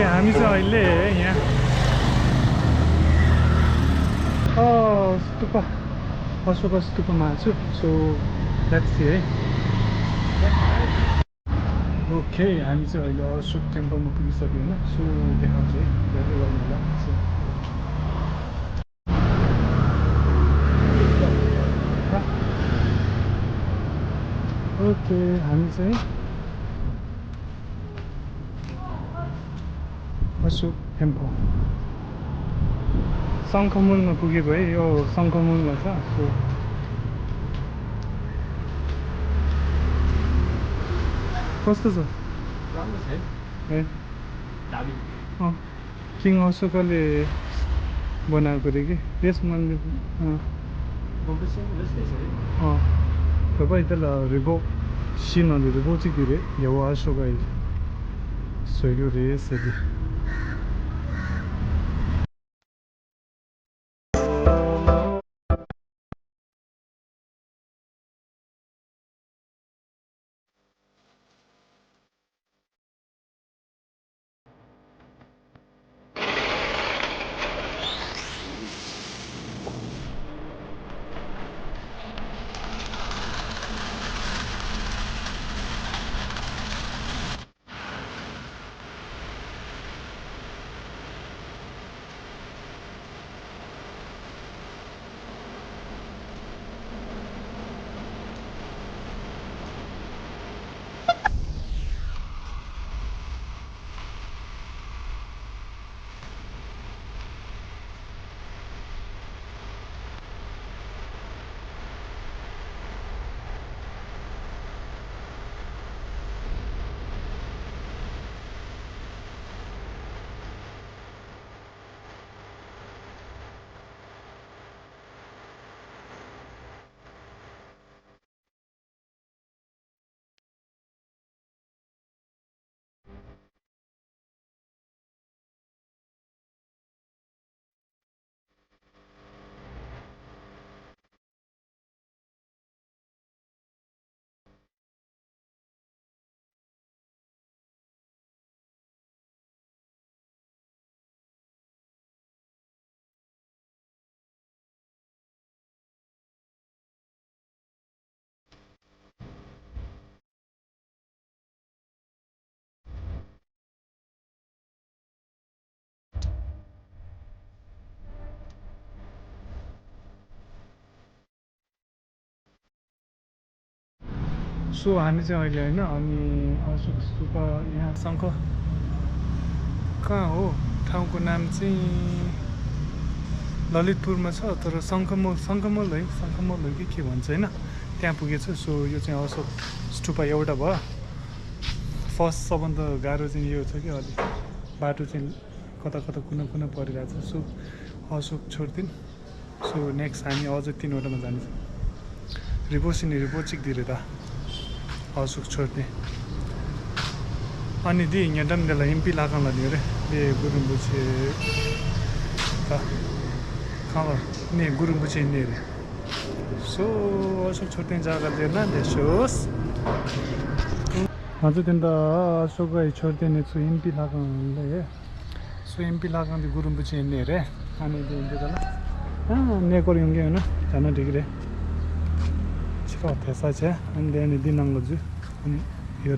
हामी चाहिँ अहिले यहाँ स्तुपा अशोका स्तुपामा छु सो लेट्स सी है ओके हामी चाहिँ अहिले अशोक टेम्पलमा पुगिसक्यो होइन सो देखाउँछु है हेर्दै गर्नु होला ओके हामी चाहिँ अशोक टेम्पल शङ्खमूलमा पुगेको है यो शङ्खमूलमा छ सो कस्तो छ राम्रो छ है दामी किङ अशोकले बनाएको रे कि यस मन्दिर 그거 있더라 리보 신원도 리보지기래 여와 아쇼가 소유를 했어요. सो हामी चाहिँ अहिले हैन अनि अशोक स्तूपा यहाँ शङ्ख कहाँ हो ठाउँको नाम चाहिँ ललितपुरमा छ तर शङ्खमूल है शङ्खमूल हो कि के भन्छ हैन त्यहाँ पुगेछु सो यो चाहिँ अशोक स्तूपा एउटा भयो फर्स्ट सबभन्दा गाह्रो चाहिँ यो छ कि अलि बाटो चाहिँ कता कता कुना परिरहेछ सो अशोक छोड्दिन सो नेक्स्ट हामी अझ 3वटामा जानेछ रिपोर्ट दिएर त अशोक छोड्ने अनि दि यहाँ डमडेलाई एमपी लागाउन लाग्यो अरे बे गुरुङबुछे खबर ने गुरुङबुछे ने अरे सो अशोक छोड्ने जग्गा लिएर देशोस् हजुर त्यहाँ त अशोक छोड्दिने छु एमपी लागाउनले सो एमपी लागाउँदै गुरुङबुछे ने अरे अनि दिन्छ नेकोर युङ्गे होइन जान ठिक रे 대사 제 안돼 안돼 디난 거지 아니 열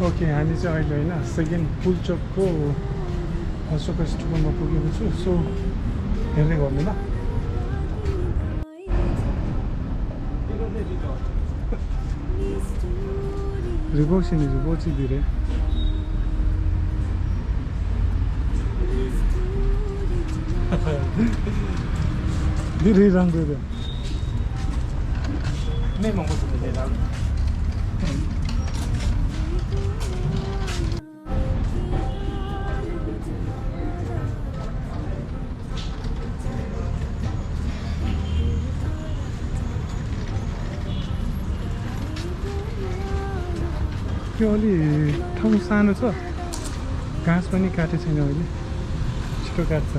ओके हामी चाहिँ अहिले होइन सेकेन्ड पुलचोकको अशोक स्टुपामा पुगेको छु सो हेर्दै गर्नु ल Riboksini ribochi dire dire राम्रो दे मैं मंगो तो दे रहा यो अलि ठाउँ सानो छ घाँस पनि काटेको छैन अहिले छिटो काट्छ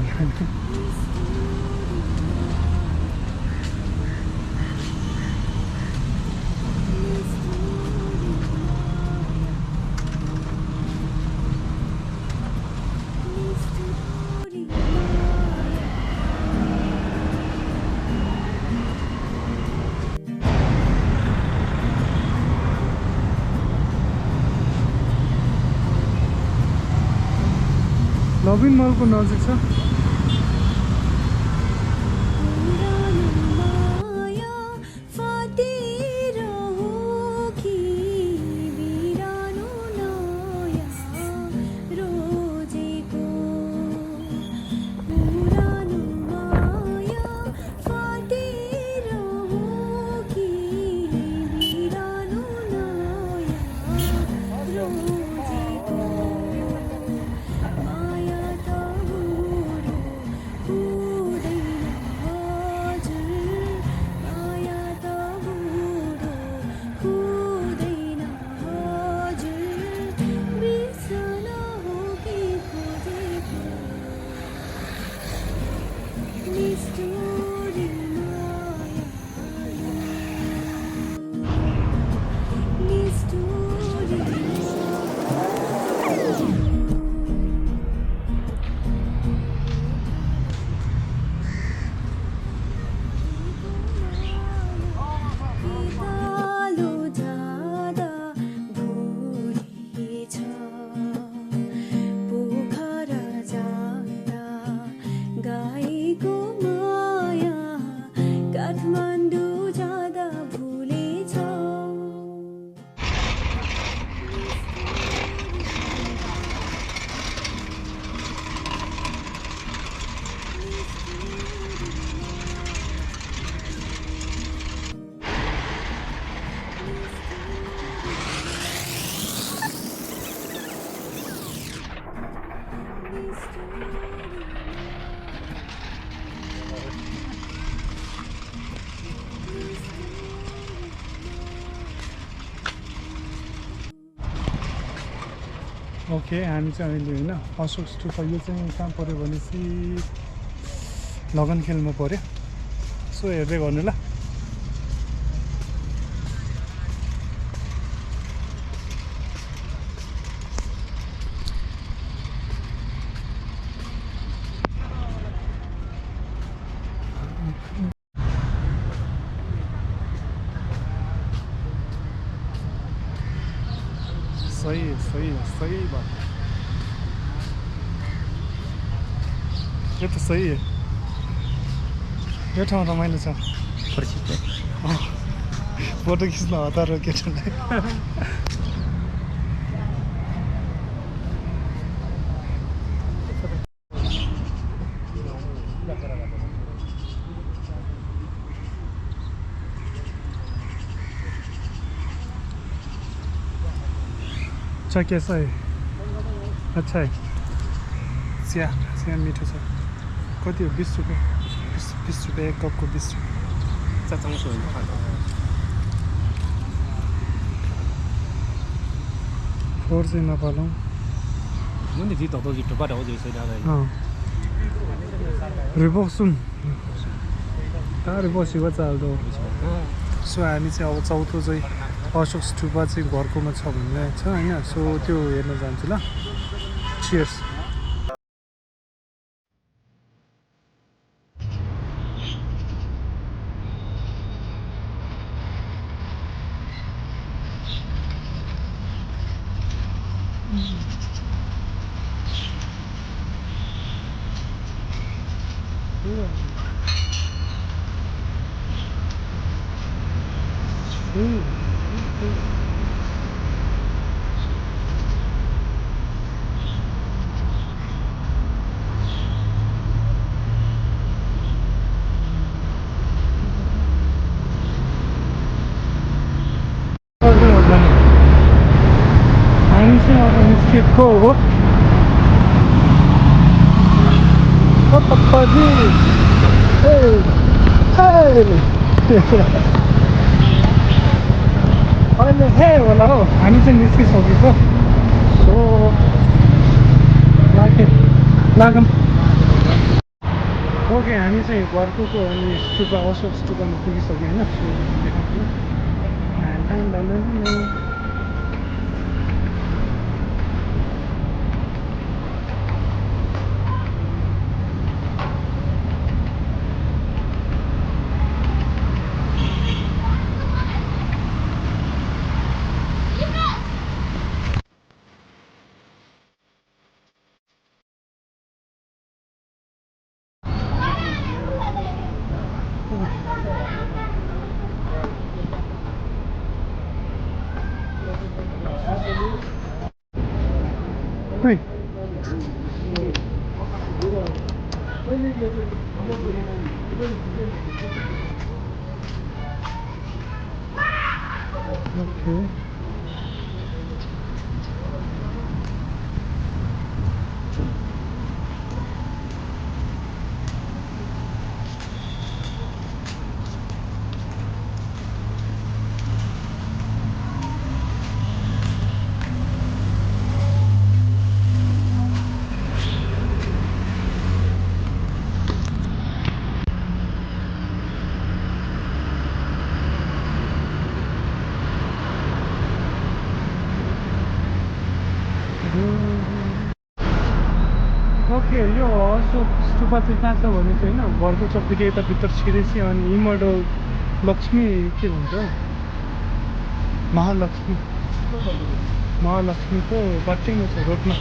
लभिन मलको नजिक छ ओके हामी चाहिँ अहिले होइन अशोक स्टुपा यो चाहिँ कहाँ पऱ्यो भनेपछि लगनखेलमा पऱ्यो सो हेर्दै गर्नु ल सही बात यो त सही है यो ठाउँ रमाइलो छ फोटो खिच्न हतार हो केटालाई कैसा है अच्छा है चिया चिया मिठो छ कति हो 20 रुपियाँ 20 रुपियाँ एक कपको 20 रुपियाँ 在中水看到。 फोर चाहिँ नपालौँ 문제지 더더 지 두바다 어제 있어야 돼. रिबोक्सुम रिबोक्सिको चाल्दो सो हामी चाहिँ अब चौथो चाहिँ अशोक स्टुपा चाहिँ घरकोमा छ भन्ने छ होइन सो त्यो हेर्न जान्छु ल चियर्स 우와. 안심하고 미스키고 어떡하지? 에이 빨리 해 원하고 हामी चाहिँ निस्किसकेको सो लागौँ ओके हामी चाहिँ घरको अनि स्टुपा अशोक स्टुपामा पुगिसक्यो होइन सो देखाउँछु Hey. Okay. ओके यो अशोक स्टुपा चाहिँ कहाँ छ भने चाहिँ होइन घरको चौकदेखि यता भित्र छिरेपछि अनि इमोडल लक्ष्मी के भन्छ महालक्ष्मीको बट्टैमा छ रोडमा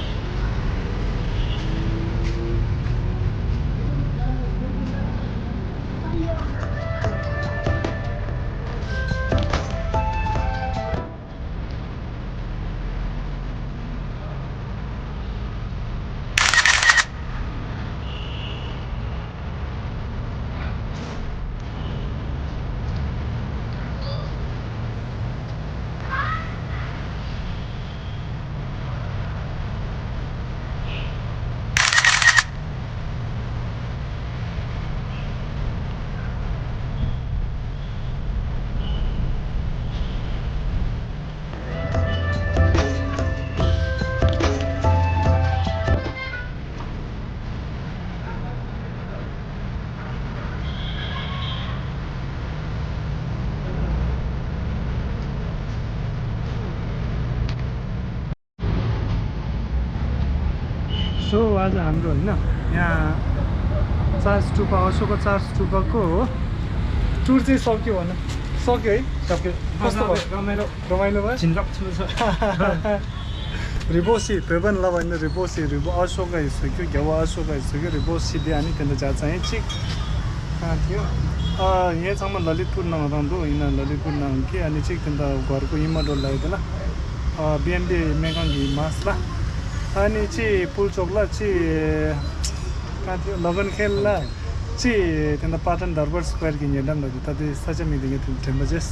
सो आज हाम्रो होइन यहाँ 4 स्टुपा अशोकको 4 स्टुपाको टुर चाहिँ सक्यो भन सक्यो है सक्यो कस्तो भयो रमाइलो भयो रिबोसी बेबन लवाइन रिबोसी रिबो अशोका 있어요. 겨우 अशोका 있어요. रिबोसीले अनि त्यहाँ जा चाहिँ चिक कहाँ थियो यहाँ चाहिँ ललितपुर नहुँदो होइन ललितपुर नहुँ कि अनि चिक त्यहाँ घरको इमडोल लाग्दैन बिएनडी मेगङ्गी मासला अनि चाहिँ पुलचोकला चाहिँ कहाँ थियो लगन खेलला चाहिँ त्यहाँ पाटन दरबार स्क्वायर किनेर लगी तति साँच्चै मिलेको थियो टेम्परेचर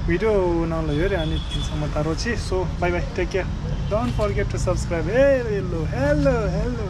भिडियो बनाउनु हेऱ्यो अनि तिनसम्म तारो चाहिँ so bye bye take care don't forget to subscribe hello hello hello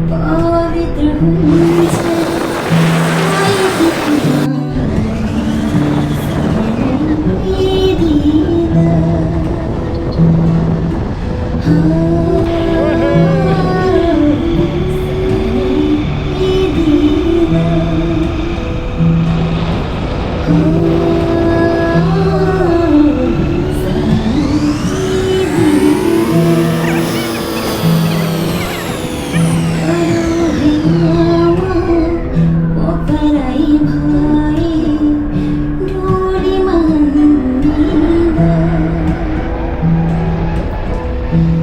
पवित्र हुन्छ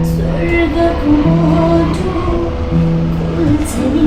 स्वर्गको बाटो खुल्छ नि